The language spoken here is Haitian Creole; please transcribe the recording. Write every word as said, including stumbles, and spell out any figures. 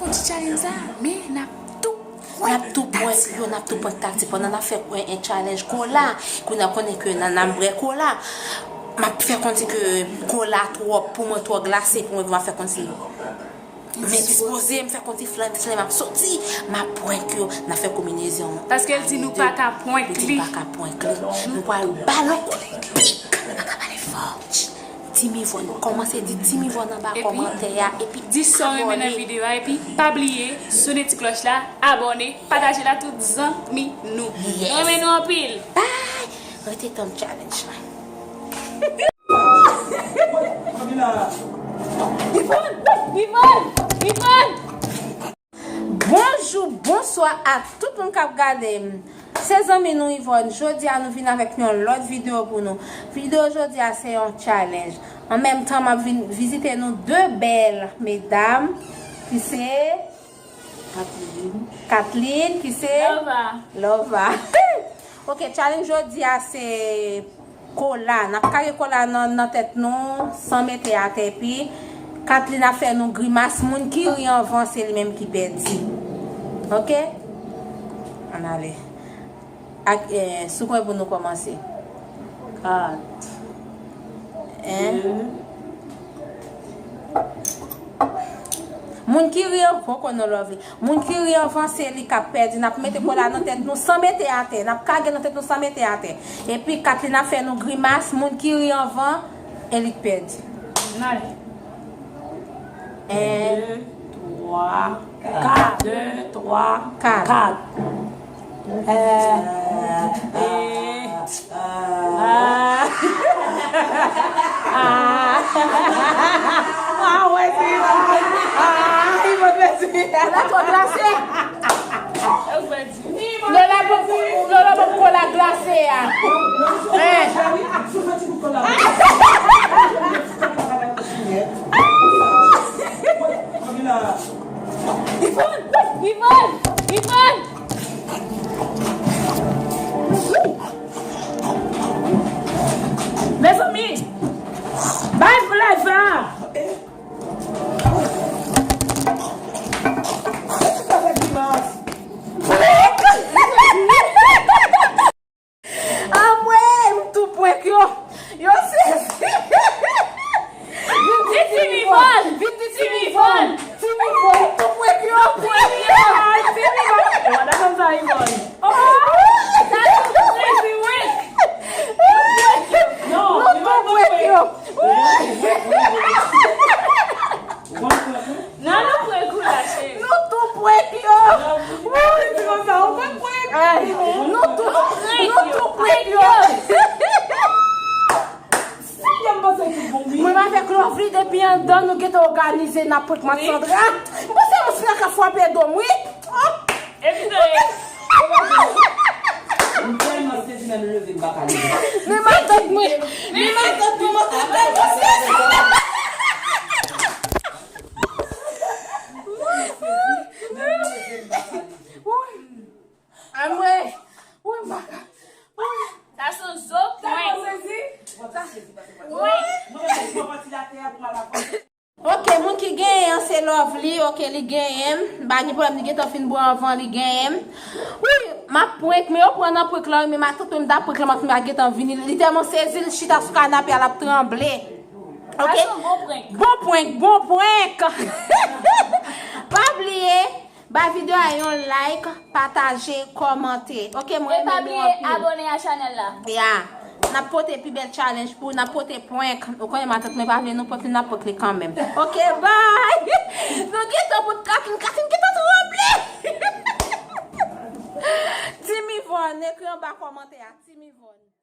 Ti challenge sa, men n ap tou prank yo, n ap tou prank Tati pandan n ap fè yon, yon challenge kola. Kounye a konnen ke nan, n ap bwè kola. M ap fè konn si ke kola twò pou mwen, twò glase pou mwen, pou m ap fè konn si m endispoze, m fè konn si flanm, flanm ap soti, m ap prank yo, n ap fè konbinezon. Paske l di nou pa ka prank li. Li di nou pa ka prank li. Nou pral ba l yon kout pik. Nou pa ka pale fò. Team Yvonne, kòmanse di Team Yvonne anba kòmantè a, epi di sa w renmen nan videyo a, epi pa bliye sonnen ti klòch la, abòne, pataje l ak tout zanmi nou. Yes. Nou renmen nou anpil. Bye! Rete tann challenge la. Yvonne! Yvonne! Yvonne! Bonjou, bonswa a tout moun k ap gade m. Se zanmi nou Yvonne. Jodi a nou vin avèk yon lòt videyo pou nou. Videyo jodi a se yon challenge. An menm tan m ap vin vizite nou de bèl medam ki se Kathleen, ki se Lova. Lova. Ok, challenge jodi a se kola. N ap kage kola nan, nan tèt nou san mete atè, epi Kathleen ap fè nou grimas. Moun ki ri anvan, se li menm ki pèdi. Ok? Ann ale. Ak, eh, sou kwen pou nou kòmanse. Kat. En? De. Moun ki ri anvan, poko non, Lovely. Moun ki ri anvan, se li k ap pèdi. N ap mete kola nan tèt nou san mete atè. N ap kage nan tèt nou san mete atè. Epi Kathleen ap fè nou grimas. Moun ki ri anvan, e li k pèdi. N ale. En. De, twa, kat. De, twa, kat. Kat. Eh, eh, ah. Ah. Ah, wè, se, ah, li move ti. Ou la twò glase. Lola poko, Lola poko la glase a. Eh. Yvonne! Yvonne! Yvonne! Mezanmi! Bay pou live la! Anmwey, m tou prank yo. Yo sezi. Vin di Team Yvonne. Vin di Team Yvonne. Team Yvonne, m tou prank yo. Prank yo. Team Yvonne. Ou pa dakò sa, Yvonne? Oh! Sa tou sezi, wi. Nou tou prank yo. Nan, nou prank ou la, cheri. Nou tou prank yo. Wi, di konsa, ou pa prank. Ay, nou tou, nou tou prank yo. Mwen avèk Lovely depi anndan nou gentan òganize n ap prank Mat Sandra. M panse yon sila ka frape do m, wi. Oh. Evite. M tèlman sezi, menm leve m pa ka leve. Men matant mwen. Men matant mwen, mwen tèlman sezi. Anmwey. Wi, m pa ka. Sa se yon zo prank. Wi. Mwen pati la tè a pou m al avanse. Ok, moun ki genyen an se Lovely. Ok, li genyen. M pa gen pwoblèm, li gentan fin bwè anvan, li genyen. Wi, m ap prank, men yo pran nan prank la, wi, men matant mwen m t ap prank la, matant mwen gentan vini. Li tèlman sezi, li chita sou kanape a, l ap tranble. Ok? Sa se yon bon prank. Bon prank, bon prank. Pa bliye, ba videyo a yon like, pataje, kòmante. Ok, mwen renmen nou anpil. E pa bliye abòne a chanèl la. Ya. N ap pote pi bèl challenge pou, n ap pote prank. Ou konnen matant mwen pa vle nou prank li, n ap prank li kanmenm. Ok, bye. Nou gentan pou Kathleen, Kathleen gentan tranble. Team Yvonne, ekri anba kòmantè a, Team Yvonne.